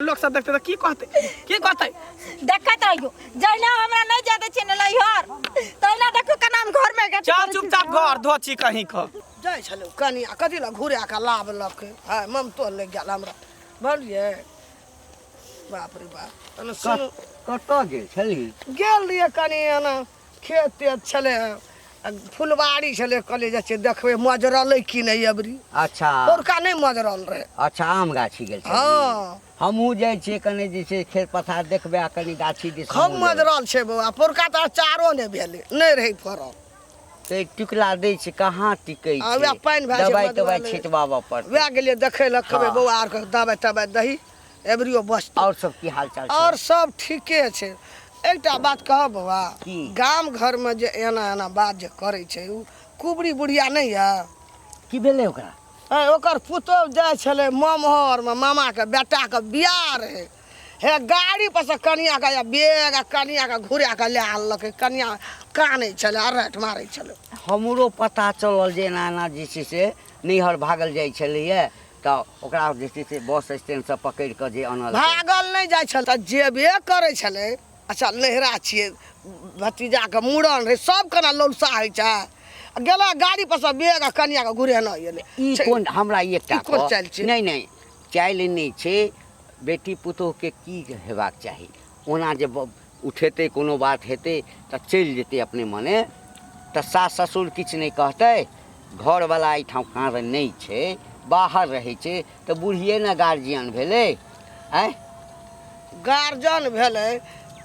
लोक सब देखते तऽ की कहते, की कहते? देखैत रहियो, जहिना हमरा नहीं जाय दै छियै ने नैहर, तहिना देखियौ केना हम घर में चल चुपचाप घर धोची कहीं क जाइ छलौ कनिया कथी लए घुरा कऽ लाबलकै। हाय ममतो लागि गेल हमरा, बुझलियै? बाप रे बाप। तहन सुनू, कतऽ गेल छली? गेल रहियै कनि एना खेत तेत छलै, आ फुलबाड़ी छलै, कहलियै जाइ छियै देखबै मजरलै कि नहि अबरी। अच्छा। पौरका नहि मजरल रहै। अच्छा, आम गाछी गेल छली? हँ। हमहूँ जाइ छियै कनि जे छै खेत पथार देखबै आ कनि गाछी दिस खूब हमहूँ जेबै। मजरल छै बौआ, पौरका तऽ अचारो नहि भेलै, नहि रहै फड़ल। तऽ टिकला दै छै, कहाँ टिकै आ छै? वएह पानि भए छै, दबाइ मजरल तबाइ नहि। छिटबाबऽ पड़तै। वएह गेलियै देखै लए, कहबै हँ। बौआ आरके दबाइ तबाइ दही, एबरियो बचतै। आओर सब की हाल चाल छै? आओर सब ठीके छै। एकटा बात कहब बौआ? की? गाम घरमे जे एना एना बात जे करै छै, ओ कुबरी बुढ़िया नहि यऽ? की भेलै ओकरा? ओकर पुतोहु जाइ छलै ममहरमे, मामाके बेटाके बियाह रहै। हे गाड़ी पर से कनियाके या बैग आ कनियाके घुरा कऽ लए आनलकै। कनिया कानै छलै, अरहट मारै छलै। हमरो पता चलल जे एना एना जे छै से नैहर भागल जाइ छलैए, तऽ ओकरा जे छै से बस स्टैंडसँ पकड़ि कऽ जे आनलकै। भागल नहि जाइ छल तऽ जेबे करै छलै। अच्छा नैहरा छियै, भतीजाके मूड़न रहै, सब केना लौलसा होइ छै। आ गेला गाड़ी पर से बैग आ कनियाके घुरेना एलै। ई कोन हमरा ई एकटा ई कोन कह- चालि छै? नहि नहि, चालि नहि छै। बेटी पुतोहुके की हेबाक चाही? ओना जे उठेतै कोनो बात हेतै तऽ चलि जेतै अपने मने, तऽ सास ससुर किछु नहि कहतै। घरवला एहिठाम काँर नहि छै, बाहर रहै छै, तऽ बुढ़िए ने गार्जियन भेलै। आँय, गार्जियन भेलै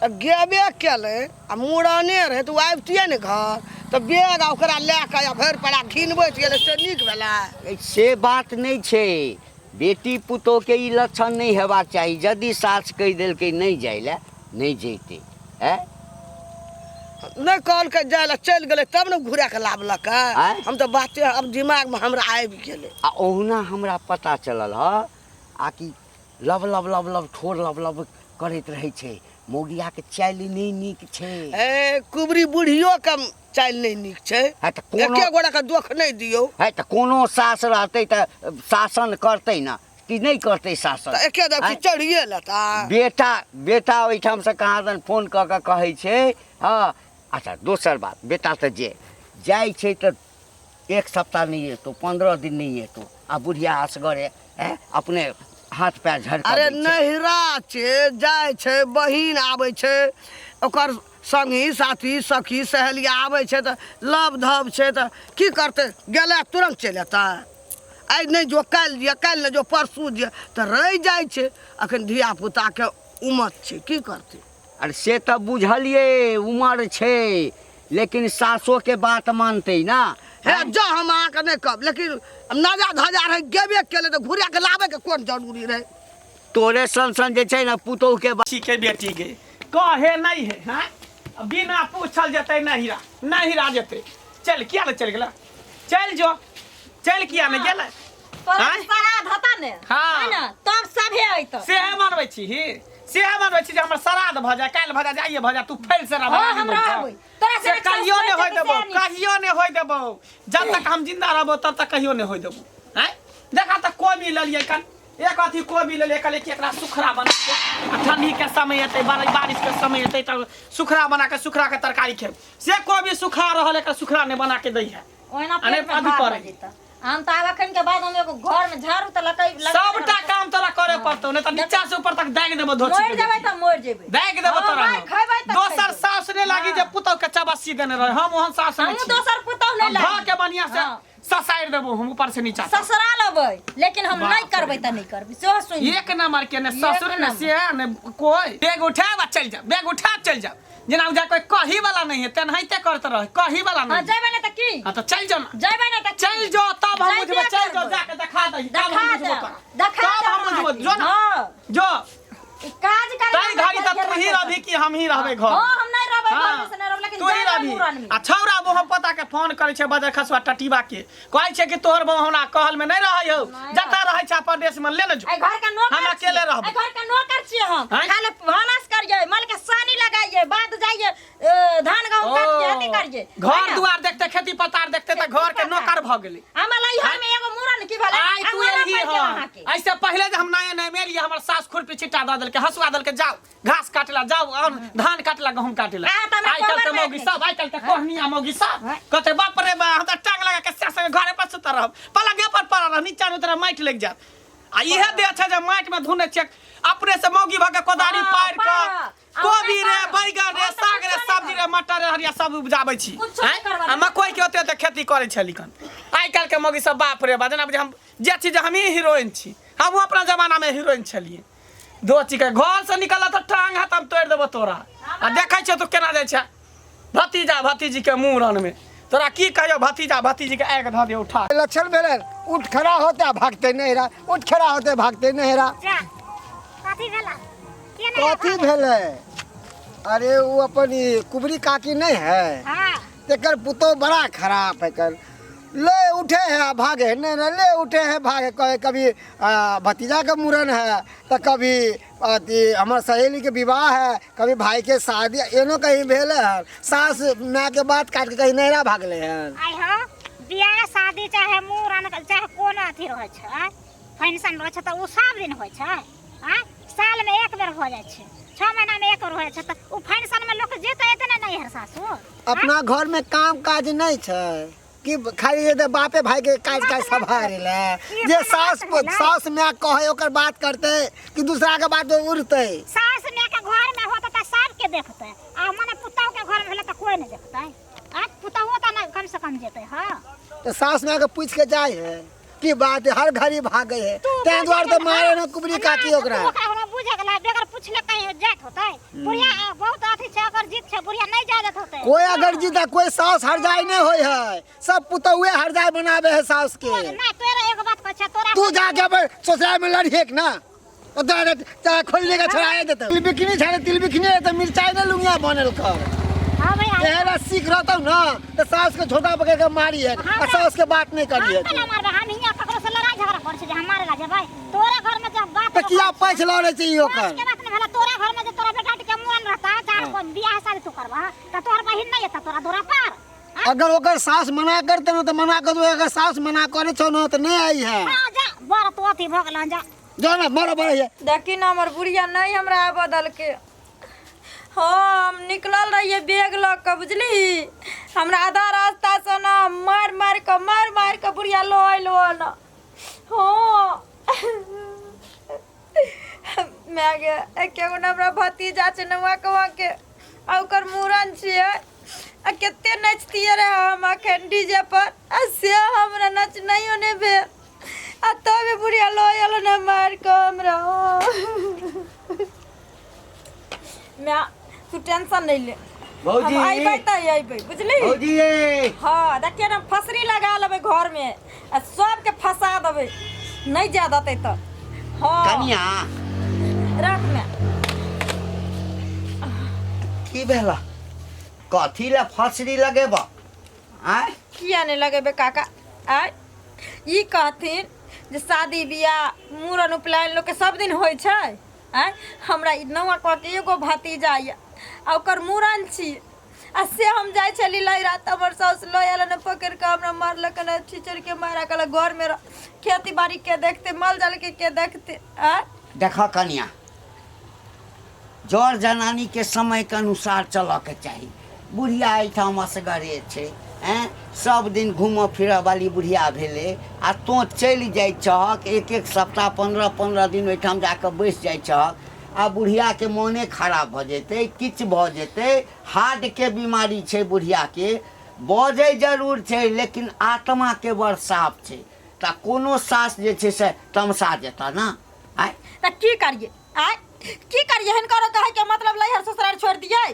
तऽ गेबे केलै आ मूड़ने रहै तऽ ओ आबितियै ने घर, तऽ बैग आ ओकरा लए कऽ आ भरि पड़ा घिनबैत गेलै, से नीक भेलै? से बात नहि छै। बेटी पुतोहके ई लक्षण नहि हेबाक चाही। यदि सास कहि देलकै नहि जाइ लए, नहि जैतै। आँय, नहि कहलकै जाइ लए, चलि गेलै तब ने घुरा कऽ लाबलकै। आँय? हम तऽ बाते आब दिमागमे हमरा आबि गेलै। आ ओहुना हमरा पता चलल हँ आ कि लब लब लब लब ठोर लब लब करैत रहै छै। मौगियाके चालि नहि नीक छै। ए कुबरी बुढ़ियो के चालि नहि नीक छै। है तऽ कोनो एके गोटा के दोख नहि दियौ। है तऽ कोनो सास रहतै तऽ शासन करतै ने कि नहि करतै शासन? तऽ एके दब आँय? चढ़िए लेता। बेटा बेटा ओहिठामसँ कहाँ दन फोन कऽ कऽ कहै छै। हँ, अच्छा दोसर बात, बेटा तऽ जे जाइ छै तऽ एक सप्ताह नहि एतौ, 15 दिन नहि एतौ, आ बुढ़िया असगरे अपने हाथ पैर झड़कबै अरे छै। नैहरा छै, जाइ छै, बहिन आबै छै, ओकर संगी साथी सखी सहेलिया आबै छै तऽ लब धब छै, तऽ की करतै? गेलै तुरन्त चलि एतै? आइ नहि जो काल्हि दिअ, काल्हि नहि जो परसू दिअ, तऽ रहि जाइ छै। अखन धियापुताके उमर छै, की करतै? अरे से तऽ बुझलियै उमर छै, लेकिन सासोके बात मानतै ना। हे जा, हम अहाँके नहि कहब, लेकिन नजा धजा रहै, गेबे केलै तऽ घुरा कऽ लाबैके कोन जरूरी रहै? तोरे सन सन जे छै ने पुतोहुके ठीक है बेटी गे, कहे नहीं है। हाँ, बिना पूछल जेतै नहिरा, नहिरा जेतै। चल, किया ने चल गेला? चल जो, चल, किया ने गेलै? तोरा आँय? श्राद्ध होता ने? हाँ। है ने, तब सभे अयतौ। सेहे मनबै छी ही, सेहे मनबै छी जे हमर श्राद्ध भऽ जाय, काल्हि भऽ जाय, आइए भऽ जाय, तू फैल से रह। हाँ, हम रहबै तोरा से से कहियो नहि होय देबौ, कहियो नहि होय देबौ। जब तक हम जिंदा रहबौ तब तक कहियो नहि होय देबौ। आँय, देखा तऽ कोबी लेलियै कन, एक अथी कोबी लेलियै, कहलियै कि एकरा सुखरा बना के, आ ठंडी के समय एतै, बारिश के समय एतै तऽ सुखरा बना के सुखरा के तरकारी खेब। से कोबी सुखा रहल, एकरा सुखरा नहि बना के दै है। ओहिना अरे पेट में अभी भार करै। भऽ जेतऽ। हम तऽ आब अखन के बाद हम एगो घर में झाड़ू तऽ लकै सबटा काम तोरा करे पड़तौ, नहि तऽ नीचा से ऊपर तक दागि देबो धोती मरि जेबै तऽ मरि जेबै। दागि देबो हाँ, तोरा मारि हम। खैबै तऽ दोसर खैबै। सास नहि लागी जे पुतहु के चबस्सी देने रहे। हम ओहन सास नहि हमहूँ छी। दोसर पुतहु नहि हम धऽ लागी। के बढ़िया से हाँ। ससारि देबो हम ऊपर से नीचा तक। ससुराल अबै, लेकिन हम बाप नहि रे करबै तऽ नहि करबै, सेहो सुनि। एक नंबर के ने एक ससुर ने नंबर। से ने कोई। बैग उठाब आ चलि जा, बैग उठा चलि जा, जेना उजा कोई कही वाला नहीं है तेनाहिते करत रह, कही वाला हाँ नहीं। जेबै ने तऽ की? हाँ तऽ चलि जाओ ना। जेबै ने तऽ की? चलि जाओ तब हम जैबे बुझबै। चलि जाओ, करबै। जाके देखा दही, तब देखा हम बुझबो देब, तोरा, देखा तब देब हम बुझबो। अहाँके। जो ना। हाँ। जो। ई काज करे ताहि घड़ी तऽ तू ही रहबी कि हम ही रहबै घर? हाँ, हम नहीं रहबै घर हाँ, में से नहीं रहबै, लेकिन तू ही जेबै रहबी। मुड़न में। आ छौड़ा बहु पता के फोन करै छै बजर खसुआ टटीबा के, कहै छै कि तोहर बहु हमरा कहल में नहीं रहै हौ, नहि जतऽ रहै छै अपन देश में ले ने जो। एहि घर के नौकर हम अकेले छियै। रहबै। एहि घर के नौकर छियै हम। आँय? खाली भानस करियै, माल के सानी लगाइयै। जाइए बाद जाइए धान गहूम काट के अथी करिए घर दुआर देखते खेती पतार देखते त घर के नौकर भ गेलै। हमरा लइहर में एगो मूड़न की भेलै? आइ तू अंगना एलही पड़ि गेल हन। अहाँके। ऐसे पहिले जे हम नया नया मेलियै, हमर सास खुरपी छिट्टा दऽ देलकै, हँसुआ देलकै, जाओ घास काटला, जाओ और धान काटला, गहूम काटला। आ, तऽ हमरा आइ काल्हि तऽ कोबर मौगी में सब, आइ काल्हि तऽ कोहनिया मौगी सब कहतै बाप रे बा, हम तऽ टांग लगा के सास संगे घरे पर सुतल रहब, पलंगे पर पड़ल रहब, नीचा मे तोरा माटि लागि जायत। आ इहे देह छै जे माटि मे धुनै छियै अपने से मौगी भऽ के कोदारी हाँ, पारि कऽ पार। आ कोबी ओकरा रे, पार। बैगन रे, हाँ, तऽ साग रे, कुछो नहि सब्जी रे, मटर रे, हरिया सब उपजाबै छी। कुछो नहि आँय? करबा आ मकई के ओते ओते खेती करै छली कन। आइ काल्हि के मौगी सब बाप रे बा, जेना बुझे हम जे छी जे हमही हीरोइन छी। हमहूँ अपना जमाना मे हीरोइन छलियै। दो चीज के घर से निकल तऽ टांग हाथ हम तोड़ि देबो तोरा। आ देखै छियौ तू केना जाइ छै भतीजा भतीजी के मूड़न में। तोरा की कहियो, भतीजा भतीजी के आगि धऽ दियौ उठा। लक्षण भेलै उठ खड़ा होते आ भागते नहीं रहा, उठ खड़ा होते भागते नहीं रहा। जा, कथी भेला? के नहीं? कथी भेलै? अरे वो अपन ई कुबरी काकी नहीं है? हाँ। तेकर पुतोह बड़ा खराब है, कर ले उठे है आ भागे है, नहीं नहीं ले उठे है भागे। कहे कभी भतीजा के मूड़न है तो कभी अथी हमर सहेली के विवाह है, कभी भाई के शादी, एनो कहीं भेल है सास माय के बात काट के कहीं नैरा भागले हैं। आइ हो, बियाह शादी चाहे मूड़न चाहे कोनो अथी रहै छै, फंक्शन रहै छै, तऽ ओ सब दिन होइ छै? आँय, साल में एक बेर हो जाइ छै, 6 महीना में एक बेर हो जाइ छै, तऽ ओ फंक्शन में लोक जेतै एतै ने नैहर सासुर? अपना घर में काम काज नहीं छै कि खाली जे बापे भाई के काज काज सम्हारे ले? ई जे अपना सास बात भेलै। सास माय कहे ओकर बात करते कि दूसरा के बात उड़ते? सास माय के घर में होतै तऽ सबके देखतै, आ मने पुतहु के घर में भेलै तऽ कोई नहीं देखतै? आ पुतहु तऽ ने कम से कम जेतै। हाँ। तो सास माय के पूछ के जाए है की बात है, हर घड़ी भागे है? तू तें दुआरे बुझे तो मारे गेला। न कुबरी काकी ना, ओकरा। तू ओकरा हमरा बुझे गेला, बगैर पूछले कहीं जाइत होतै? बुढ़िया बहुत अथी छै, अगर जीत छै बुढ़िया, नहीं जाय देत होतै। कोई अगर जीता, कोई सास हर जाय नहीं होय है, सब पुतहुए हर जाय बनावे है सास के। ना, तोरा एगो बात कहै छै तोरा। तू जाके अपन ससुराल में लड़िएक ना, तो तोरा खोल देगा, छड़ाए देते। तिल बिकनी छाड़े, तिल बिकनी है तो मिर्चाई ना लुंगिया बनल कर। हाँ भैया। एहरा सीख रहतौ ना तो सास के झोंका पकड़ के मारी है आ सास के बात नहीं करी है। हम केना मारबै? हम हियाँ ककरो से लड़ाई झगड़ा करै छी जे हम मारे ला जेबै? तोरे घर में जब बात तो किया पैछ लड़े छै ई ओकर? के बात नहीं भेला। तोरा घर में जे तोरा बेटा के मुड़न रहता, चाहे कोन बियाह शादी तू करबा, त तोहर बहिन नहीं एता तोरा दोरा पर? अगर ओकर सास मना करते ना तो मना कर दो, अगर सास मना करे छौ ना तो नहीं आई है। हाँ जा, बड़ तू अथी भऽ गेल, जा। जो ना मरो बड़ है। देखी ना, हमर बुढ़िया नहीं हमरा आबऽ देलकै। हम निकलल रहियै बैग लऽ कऽ, बुझली? हमरा आधा रास्ता से ना मारि मारि कऽ, मारि मारि कऽ बुढ़िया लऽ अयलहुँ हन। हँ माय गे, एके गो ने हमरा भतीजा छै नौआ कौआ के, आ ओकर मूड़न छियै, आ कते नचतियै रहे हम अखन डीजे पर, आ से हमरा नचनाइयो नहि भेल, आ तब बुढ़िया लऽ आयल ने मारि कऽ हमरा। माय, तू टेंशन नहीं ले। भौजी। हम अइबै तऽ अइबै, बुझली? भौजी ये। हाँ, देखिए ना, फसरी लगा लेबै घर में आ सबके फंसा देबै, नहीं जा देतै तऽ। हाँ। कनिया। रख में। की भेला? कथी ला फसरी लगेब आय? किया नहीं लगेबै काका? आय, ई कहथिन जे शादी बियाह मूड़न उपनयन लोकके सब दिन होइ छै? आँय, हमरा ई नौआ कह के एगो भतीजा यऽ आ ओकर मूड़न छी, आ से हम जाइ छली लहिरा तऽ हमर साउस लऽ आयल ने पकड़ि कऽ, हमरा मारलक ने छिचड़ के मारा, कहलक घरमे रह, खेती बाड़ी के देखते, माल जाल के के देखते? आँय। देख कनिया, जर जनानी के समय के अनुसार चलऽ के चाही। बुढ़िया एहिठाम असगरे छै, एँ, सब दिन घूमऽ फिरऽ वाली बुढ़िया भेलै, आ तोँ चलि जाइ छहक, एक एक सप्ताह 15-15 दिन ओहिठाम जाकऽ बैस जाइ छहक, आ बुढ़ियाके मोने खराब भऽ जेतै, किछु भऽ जेतै। हार्टके बीमारी छै बुढ़ियाके, बजै जरूर छै लेकिन आत्माके बड़ साफ छै। तऽ कोनो सास जे छै से तमसा जेतऽ ने? आँय। तऽ की करियै? आँय, की करियै? हिनकरो कहैके मतलब लैहर ससुरारि छोड़ि दियै?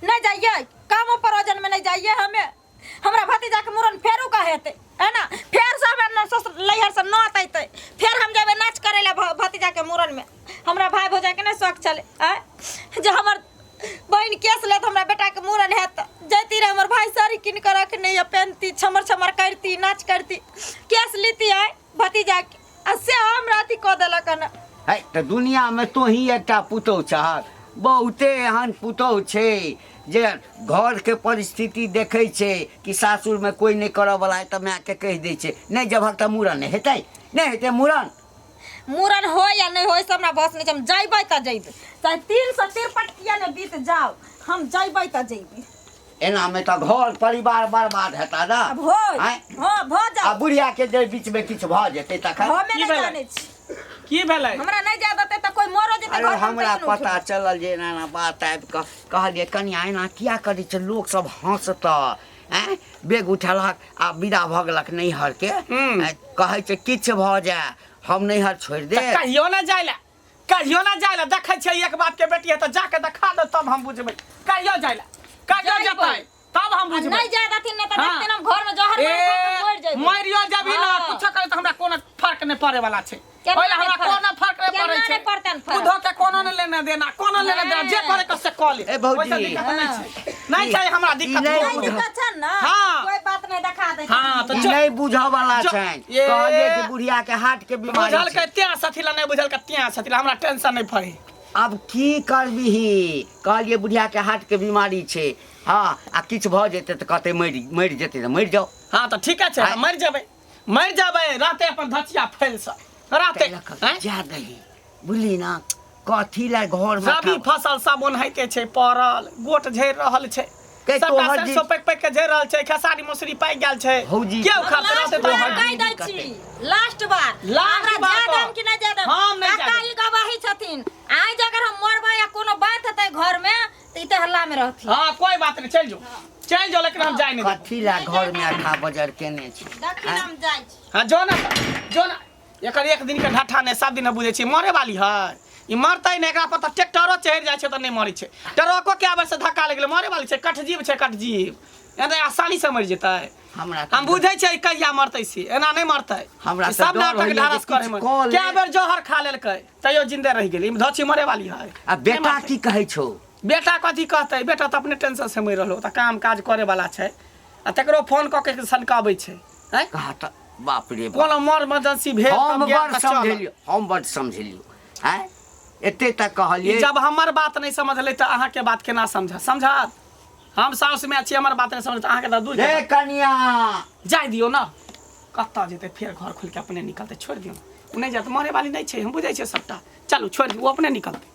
नहीं जाइए, कामो परोजन में नहीं जाइए हमें। हमरा भतीजा के मुड़न फेरू का हेतै, है ना? फेर से हमरा न ससुर लैहर से नौत अयतै, फेर हम जेबै नाच करै ला भतीजा के मुड़न में। हमरा भाई भौजाई के नहीं शौक छलै आँय जे हमर बहिन केस लेत, हमरा बेटा के मुड़न हेत जैती रहे, हमर भाई साड़ी कीन के रखने या पहनती, छमर छमर करती, नाच करती, केस लीती आँय भतीजा के, आ से हमरा अथी कऽ देलक हन। है तऽ दुनियामे तोही एकटा पुतहु छहक। बहुते एहन पुतोहु छै जे घरके परिस्थिति देखै छै कि सासुरमे कोइ नहि करऽवला है तऽ मायके कहि दै छै नहि जबहक तऽ मूड़न नहि हेतै, नहि हेतै मूड़न। मूड़न होय या नहि होय से हमरा बस नहि छै, हम जइबै तऽ जइबै, चाहे 363 किया ने बीत जाओ, हम जइबै तऽ जइबै। एनामे तऽ घर परिवार बर्बाद हेता ना। अब होय। आँय? हाँ, भऽ आ जाओ। बुढ़िया के जे बीच में किछु भऽ जेतै तखन? हमे की नहि भेलै? जानै छी। की भेलै? हमरा नहि जाय देतै तऽ कोइ मरो जेतै अरे घरमे, हम हमरा तैयो नहि पता उठबै। चलल जे एना एना बात आबि कऽ कहलियै कनिया एना किया करै छै, लोक सब हँसतऽ। आँय, बेग उठेलक आ विदा भऽ गेलक नैहरके। आँय, कहै छै किछु भऽ जाय हम नैहर छोड़ि तऽ देब। कहियो ने जाय लए, कहियो ना जाय ला। देखै छियै एक बाप के बेटी है तऽ जाके देखा दे, तब हम बुझबै। कहियो जाय ला, कहियो जइबै। जेतै तब हम आ बुझबै। नहि जाय देथिन ने तऽ हाँ। देखथिन हम घर में जहर ए मारि खा कऽ मरि जइबै। मरियो जबी ना। हाँ। कुछो करे तऽ हमरा कोनो फर्क नहि पड़े वाला छै। केना ओहि ला नहि हमरा फर्क? कोनो फर्क नहि केना पड़ै छै। नहि पड़तनि फर्क? उधो के कोनो नहि लेने देना, कोनो लेने देना, जे नहि। करे के से कऽ ले। ए भौजी। ओहिसँ दिक्कत नहि छै, नहि छै हमरा ई दिक्कत। नहि नहि दिक्कत छनि ने? हाँ। कोई बात नहि, देखा दै हाँ, तऽ ई नहि बुझऽ वाला छनि। ए। कहलियै कि बुढ़िया के हार्ट के बीमारी बुझलकै छै। त्याँ सथिला, नहि बुझलकै त्याँ सथिला, हमरा टेंशन नहि फड़ी। आब की करबिही? कहलियै बुढ़िया के हार्ट के बीमारी छै, हँ, आ किछु भऽ जेतै तऽ कहतै मरि मरि जेतै तऽ मरि जाउ। हाँ तऽ ठीके छै, आँय? मरि जेबै, मरि जेबै, रहतै अपन धचिया फैल से रहतै। ताहि लऽ कऽ आँय? जा दही, बुझली ना, कथी लए घरमे रबी फसल सब ओनाहिते छै पड़ल, गोट झड़ि रहल छै। के सबटा तोहर सरसों पाकि पाकि के झड़ि रहल छै, खेसारी मसुरी पाकि गेल छै। भौजी, के उखाड़तै? लास्ट रहतै बार तोहर कहि दै कते? छी, लास्ट बार। लास्ट हमरा बार जाय कह। देम कि नहि जाय देम? हम नहि जाय काका देब। ई गवाही छथिन, आइ जे अगर हम मरबै या कोनो बात हेतै घर में तऽ ई तऽ हल्ला में रहथिन। हाँ कोई बात नहीं, चल जो, चल जो, लेकिन हम जाय नहीं देब। कथी लए घरमे अठा बजर केने छी? देखिन, हम जाइ छी। हाँ जो ना, जो ना। एकर एक दिन के ढट्ठा नहि, सब दिन बुझै छी मरे वाली है ई, मरतै नहि। एकरा पर तऽ ट्रैक्टरो चढ़ि जाइ छै तऽ नहि मरै छै। ट्रको कए बेर से धक्का लागि गेलै, मरे वाली छै। कठजीव छै कठजीव, एना आसानी से मरि जेतै? हमरा हम बुझै छियै कहिया मरतै से, एना नहि मरतै। हमरा ई तऽ सब डर नाटक होइए जे ढारस करे किछु मे कऽ ले। कए बेर जहर खा लेलकै तैयो जिंदे रहि गेलै। ई धोछी मरे वाली है। आ नहि बेटा मरतै। की कहै छौ? बेटा कथी कहतै? बेटा तऽ अपने टेंशन से मरि रहलो, तऽ काम काज करे वाला छै आ तकरो फोन कऽ के सनकाबै छै। आँय? कहा तऽ बाप रे बाप। कोनो मर इमरजेंसी भेल हम तब गेल बड़ तऽ चल। समझेलियौ, हम बड़ समझेलियौ, आँय, एते तक ई कहलियै। जब हमर बात नहि समझलै तऽ अहाँके बात केना समझत? हम साउस में छी, हमर बात नहि समझत अहाँके तऽ दूर के रे बात। कनिया जाय दियौ ने, कतऽ जेतै? फेर घर खोलि के अपने निकलतै। छोड़ि दियौ ने, ओ नहि जायत, मरे वाली नहि छै, हम बुझै छियै सबटा। चलू छोड़ि दियौ, ओ अपने निकलतै।